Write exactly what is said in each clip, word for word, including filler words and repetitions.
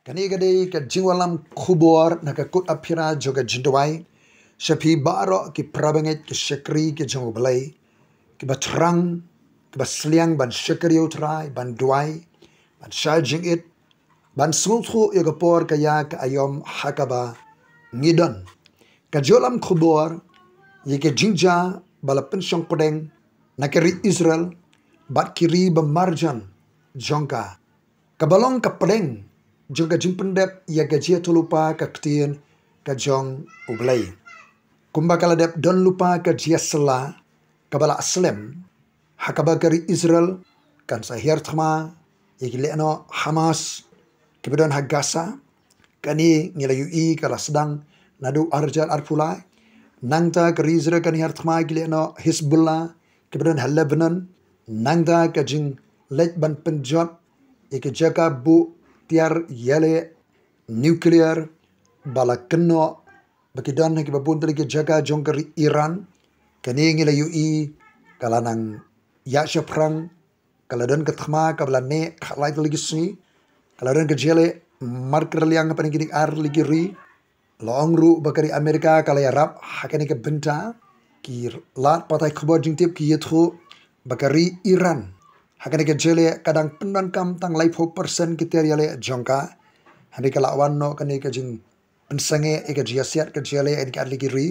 Kane ka dei ka jingwallam khubor na ka kut aphira jong ka jingduwai sha phi baroh ki parabangeit ki shakri ki jong U Blei, kiba thrang, kiba sliang ban shakri ïa U Trai, ban duwai, ban shah jingit, ban sngewthuh ïa ka por ka ïa ka aïom ha kaba ngi don. Ka jingwallam khubor ïa ka jingjia ba la pynshong pdeng na ka ri Israel bad ki ri ba marjan jong ka, kaba long ka pdeng jong ka jingpyndep ïa ka jingïathuhlypa ka ktien ka jong U Blei. Kumba ka la dep don lypa ka jingïasylla kaba la slem, ha kaba ka ri Israel kan sa hiar thma ïa ki lehnoh Hamas kiba don ha Gaza. Kane ngi la ïohi ka la sdang naduh arhajar arphew lai. Nangta ka ri Israel kan hiar thma ïa ki lehnoh Hezbollah kiba don ha Lebanon. Nangta ka jingleit ban pynjot ïa ki jaka buh tiar ïaleh nuclear ba la kynnoh ba ki don ha kiba bun tylli ki jaka jong ka ri Iran. Kane ngi la ïohi ka la nang ïaid shaphrang, ka la don ka thma kaba la neh khatlai tylli ki sngi, ka la don ka jingïaleh markylliang hapdeng kine ar tylli ki ri. La ong ruh ba ka ri Amerika ka la ïarap ha kane ka bynta. Ki lad pathai khubor jingtip ki ïathuh ba ka ri Iran ha kane ka jingïaleh ka dang pyndonkam tang laiphew percent ki tiar ïaleh jong ka. Hynrei ka la wan noh kane ka jingpynsangeh ïa ka jingïasiat ka jingïaleh ïa kine ki ar tylli ki ri,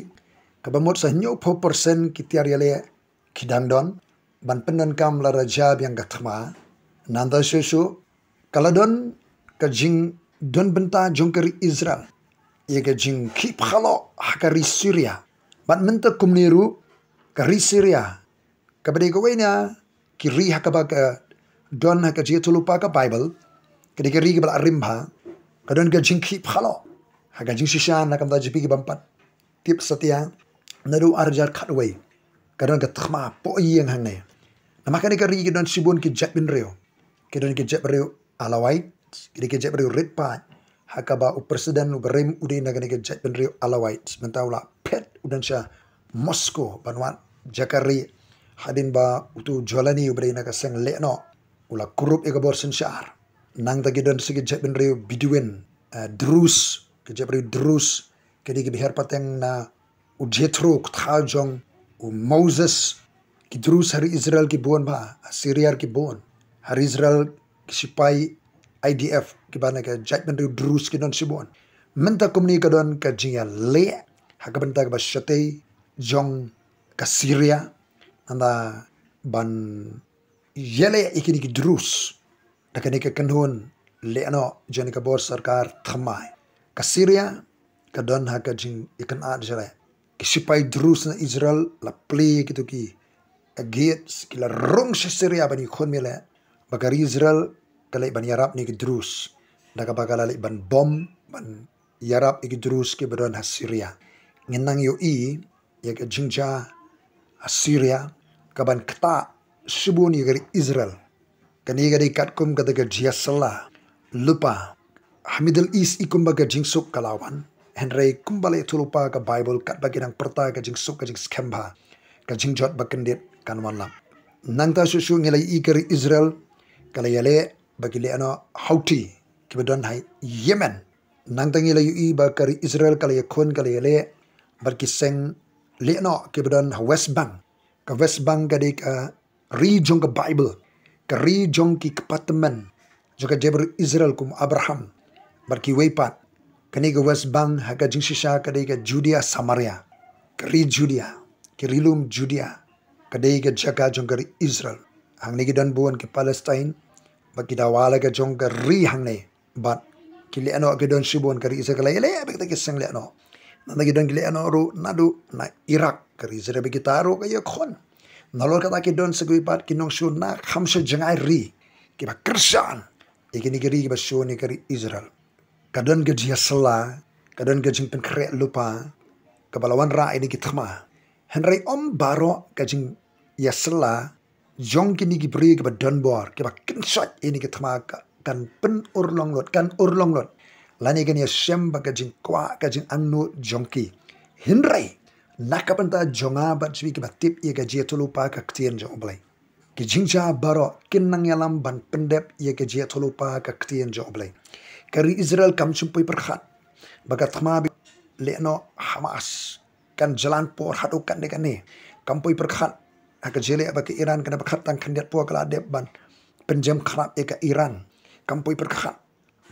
kaba mut sa hynñiewphew percent ki tiar ïaleh ki dang don ban pyndonkam lada jia biang ka thma. Nangta shuh shuh ka la don ka jingdon bynta jong ka ri Israel ïa ka jingkhih phylla ha ka ri Syria. Bad mynta kumne ruh ka ri Syria, kaba dei kawei na ki ri ha kaba ka don ha ka jingïathuhlypa ka Baibl, ka dei ka ri kaba la rim bha, ka don ka jingkhih phylla ha ka jingshisha na ka bynta jong phi ki bym pat tip satia. Naduh arhajar khatwei ka don ka thma poh ïing hangne. Namar kane ka ri ki don shibun ki jaitbynriew. Ki don ki jaitbynriew Alawite, ki dei ki jaitbynriew rit paid. Ha kaba u president uba rim u dei na kane ka jaitbynriew Alawite. Mynta u la phet u don sha Moscow ban wad jaka ri. Hadien ba uto u Jawlani uba dei na ka seng lehnoh u la kurup ïa ka bor synshar. Nangta ki don sa ki jaitbynriew Bedouin, eh, Druze, ki jaitbynriew Druze, ki dei kiba hiar pateng na u Jethro, u kta jong u Moses. Ki Druze ha ri Israel ki bun bha, ha Syria ki bun. Ha ri Israel ki sipai I D F kiba na ka jaitbynriew Druze ki don shibun. Mynta kumne ka don ka jingïaleh ha ka bynta kaba shatei jong ka Syria. Nangta ban ïaleh ïa kine ki Druze da kane ka kynhun lehnoh jong ka bor sorkar thymmai. Ka Syria ka don ha ka jingïakynad jyllei. Ki sipai Druze na Israel la plie ïa kito ki gates, ki la rung sha Syria ban ïakhun ïaleh. Ba ka ri Israel ka leit ban ïarap ïa ki Druze da kaba ka la leit ban bom ban ïarap ïa ki Druze kiba don ha Syria. Ngin nang ïohi ïa ka jingjia ha Syria kaban ktah shibun ïa ka ri Israel. Kane ka dei katkum kata ka jingïasylla lypa. Ha Middle East i kumba ka jingsuk ka la wan. Hynrei kumba la ïathuhlypa ka Baibl katba ki dang pyrta ka jingsuk ka jingskhem bha, ka jingjot ba kyndit kan wan lang. Nangta shuh shuh ngi la ïohi ka ri Israel ka la ïaleh bad ki lehnoh Houthi kiba don ha Yemen. Nangta ngi la ïohi ba ka ri Israel ka la ïakhun ka la ïaleh bad ki seng lehnoh kiba don ha West Bank. Ka West Bank ka dei ka ri jong ka Baibl, ka ri jong ki kpa tymmen jong ka jaitbynriew Israel kum Abraham bad kiwei pat. Kane ka West Bank ha ka jingshisha ka dei ka Judea Samaria, ka ri Judea, ki ri lum Judea, ka dei ka jaka jong ka ri Israel. Hangne ki don bun ki Palestine bad ki dawa la ka jong ka ri hangne. Bad ki lehnoh ki don shibun, ka ri Israel ka la ïaleh bad kita ki seng lehnoh. Nangta ki don ki lehnoh ruh naduh na Iraq, ka ri Israel bad kita ruh ka ïakhun. Nalor kata ki don sa kiwei pat ki nongshun na kham sha jngai ri kiba kyrshan ïa kine ki ri kiba shun ïa ka ri Israel. Ka don ka jingïasylla, ka don ka jingpynkhreh lypa kaba la wanrah ïa kine ki thma. Hynrei ym baroh ka jingïasylla jong kine ki briew kiba don bor kiba kynshoit ïa kine ki thma ka, kan pynurlong lut, kan urlong lut. Lane kan ïashem bad ka jingkwah ka jingangnud jong ki. Hynrei na ka bynta jong nga bad jong phi kiba tip ïa ka jingïathuhlypa ka ktien jong U Blei, ki jingjia baroh kin nang ïalam ban pyndep ïa ka jingïathuhlypa ka ktien jong U Blei. Ka ri Israel kam shym poi pyrkhat ba ka thma ba leh noh Hamas kan jlan por haduh katne katne. Kam poi pyrkhat ha ka jingeh ba ka Iran kan pyrkhat tang khyndiat por ka la dep ban pynjem khlap ïa ka Iran. Kam poi pyrkhat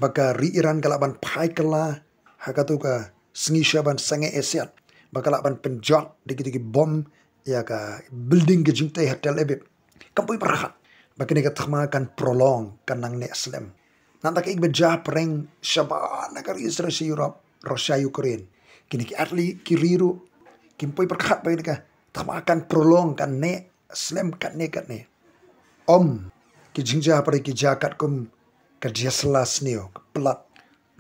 ba ka ri Iran ka lah ban phai kylla ha katu ka sngi sha ban sangeh ïa siat, ba ka lah ban pynjot da kitu ki bom ïa ka building ka jingtei ha Tel Aviv. Kam poi pyrkhat ba kane ka thma kan prolong, kan nang neh slem. Nangta ka ïing ba ja pyrshah shabar na ka ri Israel sha Europe, Russia, Ukraine. Kine ki atli ki ri ruh kim poi pyrkhat ba kane ka thma kan prolong, kan neh slem katne katne. Ym, ki jingjia pyrshah ki ja katkum ka jia sla sniew, ka plat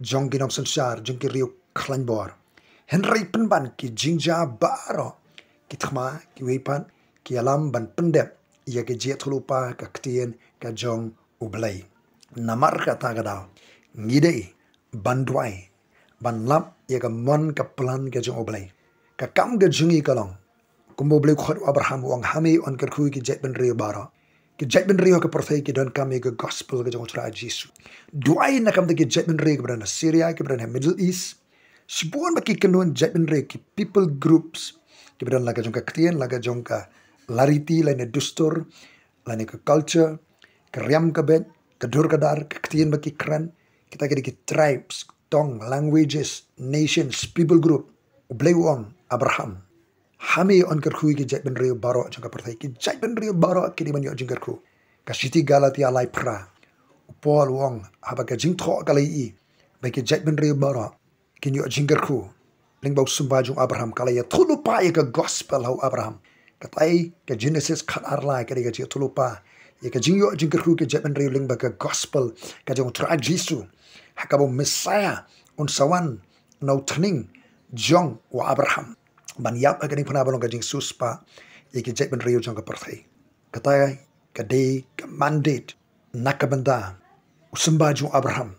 jong ki nongsynshar jong ki riew khlaiñ bor. Hynrei pynban ki jingjia baroh ki thma, kiwei pat ki ïalam ban pyndep ïa ki jingïathuhlypa ka ktien ka jong U Blei. Namar kata ka daw ngi dei ban duwai, ban lap ïa ka mon ka plan ka jong U Blei. Ka kam ka jong ngi ka long, kumba U Blei u khot ïa u Abraham, u ong, ha me yn kyrkhu ïa ki jaitbynriew baroh. Ki jaitbynriew ha ka pyrthei ki donkam ïa ka gospel ka jong U Trai Jisu. Duwai na ka bynta ki jaitbynriew kiba don ha Syria, kiba don ha Middle East. Shibun bad ki kynhun jaitbynriew, ki people groups kiba don la ka jong ka ktien, la ka jong ka riti, lane dustur, lane ka culture, ka riam ka beit, ka dur ka dar, ka ktien bad ki kren. Kita ki dei ki tribes, tong, languages, nations, people group. U Blei u ong, Abraham, ha me yn kyrkhu ïa ki jaitbynriew baroh jong ka pyrthei. Ki jaitbynriew baroh ki dei ban ïoh jingkyrkhu. Ka shithi Galatia lai phra, u Paul u ong, haba ka jingthoh ka la ïohi ba ki jaitbynriew baroh kin ïoh jingkyrkhu lyngba u symbai jong u Abraham, ka la ïathuhlypa ïa ka gospel ha u Abraham. Katai ka Genesis khatar lai ka dei ka jingïathuhlypa ïa ka jingïoh jingkyrkhu ki jaitbynriew lyngba ka gospel ka jong U Trai Jisu. Ha kaba u Messiah un sa wan na u thning jong u Abraham ban ïap ha ka diengphna ban long ka jingsiewspah ïa ki jaitbynriew jong ka pyrthei. Katai ka dei ka mandate na ka bynta u symbai jong u Abraham,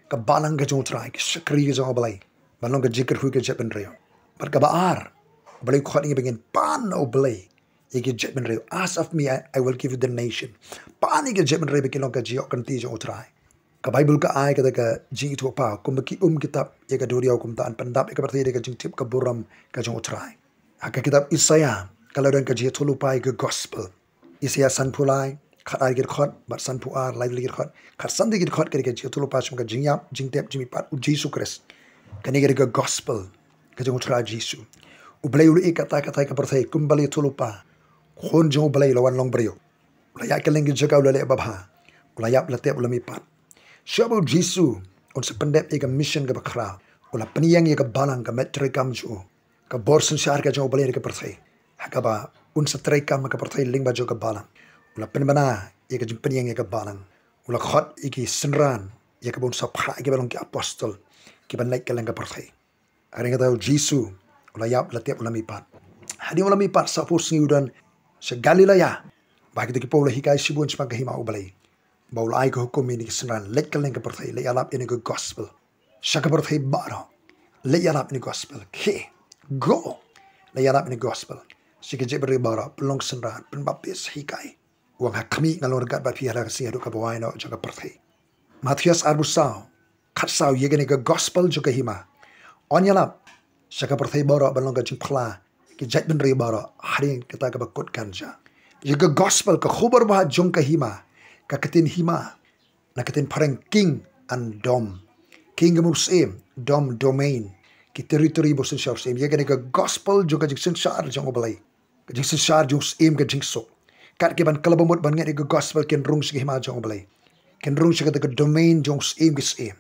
ka balang ka jong U Trai, ka shakri ka jong U Blei, ban long ka jingkyrkhu ïa ki jaitbynriew. Bad kaba ar, U Blei u khot ïa ngi ba ngin pan na U Blei ïa ki jaitbynriew. Ask of me, I, I will give you the nation. Pan ïa ki jaitbynriew ba kin long ka jingïoh kynti jong U Trai. Ka Baibl ka ai kata ka jingithuhpaw, kumba ki um ki tap ïa ka duriaw, kumta yn pyndap ïa ka pyrthei da ka jingtip ka burom ka jong U Trai. Ha ka kitab Isaïah ka la don ka jingïathuhlypa ïa ka gospel. Isaïah sanphew lai, khatar ki dkhot bad sanphew ar, lai tylli ki dkhot. Khatsan tylli ki dkhot ka dei ka jingïathuhlypa shaphang ka jingïap jingtep jingmihpat U Jisu Khrist. Kane ka dei ka gospel ka jong U Trai Jisu. U Blei u la ïeh katta katta ïa ka pyrthei kumba la ïathuhlypa. Khun jong U Blei u la wan long briew, u la ïaid kylleng ki jaka, u la leh babha, u la ïap, la tep, u la mihpat. Shuwa ba U Jisu un sa pyndep ïa ka mission kaba khraw, u la pynïeng ïa ka balang, ka met treikam jong u, ka bor synshar ka jong U Blei ha ka pyrthei, ha kaba un sa treikam ha ka pyrthei lyngba jong ka balang. U la pynbna ïa ka jingpynïeng ïa ka balang. U la khot ïa ki synran ïa kaba un sa phah ïa kiba long ki apostol, kiban leit kylleng ka pyrthei. Hadien kata U Jisu u la ïap, la tep, u la mihpat. Hadien u la mihpat, saphew sngi u don sha Galilea, ba kita ki paw la hikai shibun shaphang ka hima U Blei. Ba u la ai ka hukum ïa kine ki synran, leit kylleng ka pyrthei, leit ïalap ïa kane ka gospel sha ka pyrthei baroh. Leit ïalap ïa kane ka gospel. Khie, go, leit ïalap ïa kane ka gospel sha ki jaitbynriew baroh, pynlong synran, pynbaptis, hikai. U ong, ha khmih, ngan long ryngkat bad phi ha la ka sngi haduh kaba wai noh jong ka pyrthei. Mathaios arphew saw, khatsaw, ïa kane ka gospel jong ka hima yn ïalap sha ka pyrthei baroh ban long ka jingphla ïa ki jaitbynriew baroh, hadien kata kaba kut kan jia. Ïa ka gospel, ka khubor babha jong ka hima, ka ktien hima na ka ktien phareng king and dom. King ka mut u syiem, dom, domain, ki territory ba u synshar u syiem. Ïa kane ka gospel jong ka jingsynshar jong U Blei, ka jingsynshar jong u syiem ka jingsuk. Kat ki ban kylla bamut ban ngeit ïa ka gospel kin rung sha ka hima jong U Blei, kin rung sha kata ka domain jong u syiem ki syiem.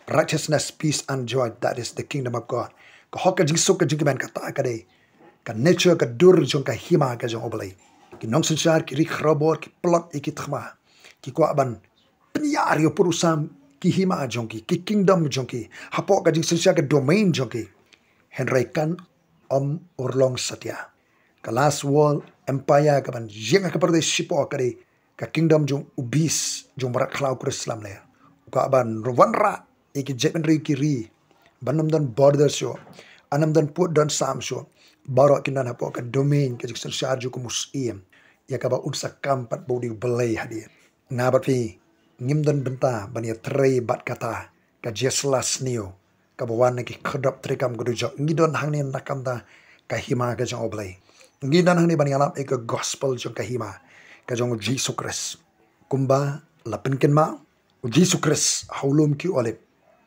Righteousness, peace and joy, that is the kingdom of God. Ka hok, ka jingsuk, ka jingkmen, kata ka dei ka nature, ka dur jong ka hima ka jong U Blei. Ki nongsynshar ki ri khrawbor ki plot ïa ki thma, ki kwah ban pynïar ïa u pud u sam ki hima jong ki, ki kingdom jong ki, hapoh ka jingsynshar, ka domain jong ki. Hynrei kan ym urlong satia. Ka last world empire kaban ïeng ha ka pyrthei shipor ka dei ka kingdom jong u beast, jong u mrad khlaw, Khrist lamler. U kwah ban wanrah ïa ki jaitbynriew, ki ri, ban ym don border shuh, ban ym don pud don sam shuh. Baroh kin don hapoh ka domain, ka jingsynshar jong u kum u syiem, ïa kaba un sa kam pat ba u dei U Blei hadien. Nga bad phi ngim don bynta ban ïatrei bad kata. ka jingïasylla sniew kaba wan na ki khyrdop treikam ka dujok. Ngi don hangne na ka bynta ka hima ka jong U Blei. Ngi don hangne ban ïalap ïa ka gospel jong ka hima ka jong U Jisu Khrist. Kumba la pynkynmaw, U Jisu Khrist ha u lum ki Olib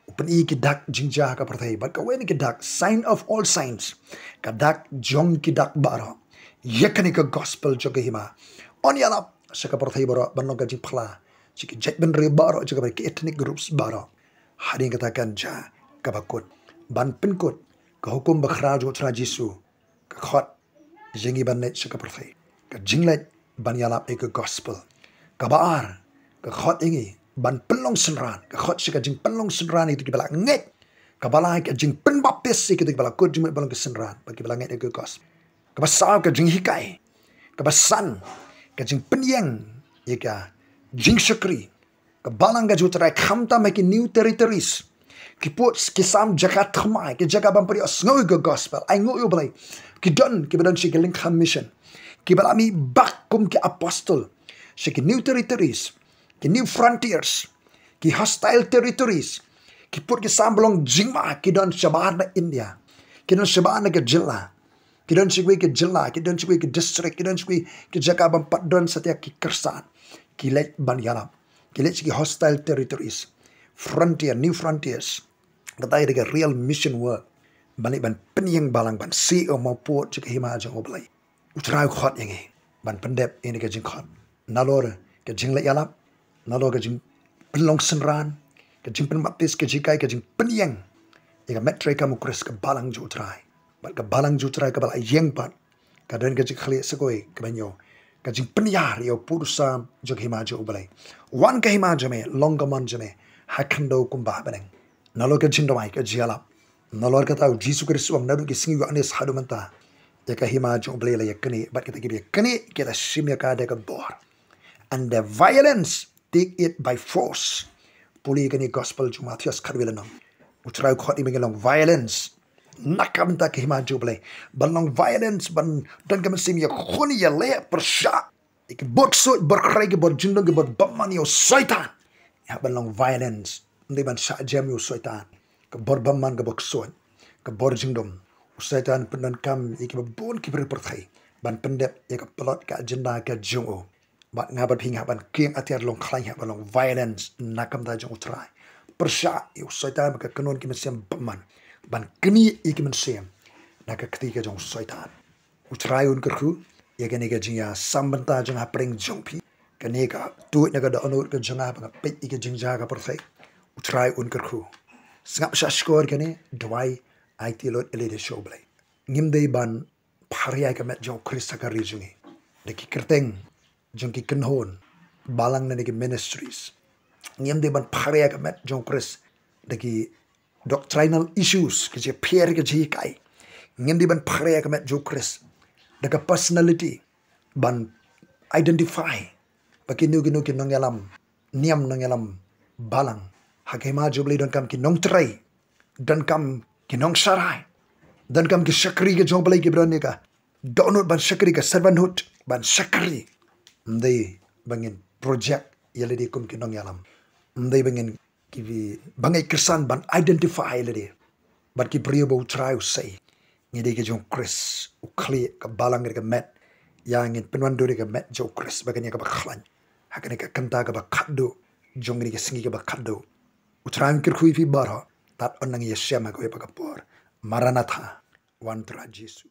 u pyni ki dak jingjia ha ka pyrthei, bad kawei na ki dak, sign of all signs, ka dak jong ki dak baroh, ïa kane ka gospel jong ka hima yn ïalap sha ka pyrthei baroh ban long ka jingphla sha ki jaitbynriew baroh, sha ki ethnic groups baroh, hadien kata kan jia kaba kut, ban pynkut ka hukum bakhraw jong U Trai Jisu, ka khot ïa ngi ban leit sha ka pyrthei, ka jingleit ban ïalap ïa ka gospel. Kaba ar, ka khot ïa ngi ban pynlong synran, ka khot sha ka jingpynlong synran ïa kito kiba la ngeit. Kaba lai, ka jingpynbaptis ïa kito kiba la kut jingmut ban long ki synran bad kiba la ngeit ïa ka gospel. Kaba saw, ka jinghikai. Kaba san, ka jingpynïeng ïa ka jingshakri. Ka balang ka jong U Trai, khamtam ha ki new territories, ki pud, ki sam jaka thymmai, ki jaka ban pynïohsngew ïa ka gospel, ai nguh ïa U Blei. Ki don, kiba don sha ki lyngkha mission, kiba la mih bak kum ki apostol sha ki new territories, ki new frontiers, ki hostile territories, ki pud ki sam ba long jingma, ki don shabar na India, ki don shabar na ka jylla, ki don sha kiwei ki jylla, ki don sha kiwei ki district, ki don sha kiwei ki jaka ban pat don satia ki kyrshan. Ki leit ban ïalap, ki leit sha ki hostile territories, frontier, new frontiers. Kata ïa ka real mission work, ban leit ban pynïeng balang, ban siew mawpud sha ka hima jong U Blei. U Trai u khot ïa ngi ban pyndep ïa kane ka jingkhot nalor ka jingleit ïalap, nalor ka jingpynlong synran, ka jingpynbaptis, ka jinghikai, ka jingpynïeng ïa ka met treikam U Khrist, ka balang jong U Trai. Bad ka balang jong U Trai kaba la ïeng pat, ka don ka jingkhlieh sa kawei, kaba ñiew, ka jingpynïar ïa u pud u sam jong ka hima jong U Blei. Wan ka hima jong me, long ka mon jong me ha khyndew kumba ha bneng. Nalor ka jingduwai, ka jingïalap, nalor kata U Jisu Khrist u ong, naduh ki sngi Ïoannis haduh mynta, ïa ka hima jong U Blei la ïaknieh, bad kita kiba ïaknieh ki la shim ïa ka da ka bor. And the violence take it by force. Pule ïa kane ka gospel jong u Mathaios khatwei lynnong. U Trai u khot ïa ngi ban long violence na ka bynta ka hima jong U Blei, ban long violence, ban don ka mynsiem ïakhun ïaleh, pyrshah ïa ki bor ksuid, bor khrei, ki bor jingdum, ki bor bymman, ïa u Soitan. Ïa ban long violence, ym dei ban shah jem ïa u Soitan. Ka bor bymman, ka bor ksuid, ka bor jingdum, u Soitan pyndonkam ïa kiba bun ki briew pyrthei ban pyndep ïa ka plot, ka agenda ka jong u. Bad nga bad phi ngi hap ban kieng atiar, long khlaiñ, hap ban long violence na ka bynta jong U Trai. Pyrshah ïa u Soitan bad ka kynhun ki mynsiem bymman, ban knieh ïa ki mynsiem na ka kti ka jong u Soitan. U Trai un kyrkhu ïa kane ka jingïasam bynta jong nga hapdeng jong phi. Kane ka tuid na ka dohnud ka jong nga ba nga peit ïa ka jingjia ha ka pyrthei. U Trai un kyrkhu. Sngap shah shkor kane, duwai, aiti lut ïa lade sha U Blei. Ngim dei ban pharia ïa ka met jong U Khrist ha ka ri jong ngi da ki kyrteng jong ki kynhun balang ne da ki ministries. Ngim dei ban pharia ïa ka met jong U Khrist da ki doctrinal issues, ka jingpher, ka jinghikai. Ngim dei ban pharia ïa ka met jong U Khrist da ka personality, ban identify ba kino kino ki nongïalam niam, nongïalam balang. Ha ka hima jong U Blei donkam ki nongtrei, donkam ki nongsharai, donkam ki shakri ka jong U Blei kiba don ïa ka dohnud ban shakri, ka servanthood, ban shakri. Ym dei ba ngin project ïa lade kum ki nongïalam. Ym dei ba ngin, ki, ba ngeit kyrshan ban identify ïa lade bad ki briew ba U Trai u sei. Ngi dei ki jong U Khrist, u khlieh ka balang da ka met. Ïa ngin pynwandur ïa ka met jong U Khrist ba kan ïa kaba khlaiñ ha kane ka kynta kaba khatduh jong kane ka sngi kaba khatduh. U Trai un kyrkhu ïa phi baroh. Tad un nang ïashem ha kawei pat ka por. Maranatha, wan Trai Jisu.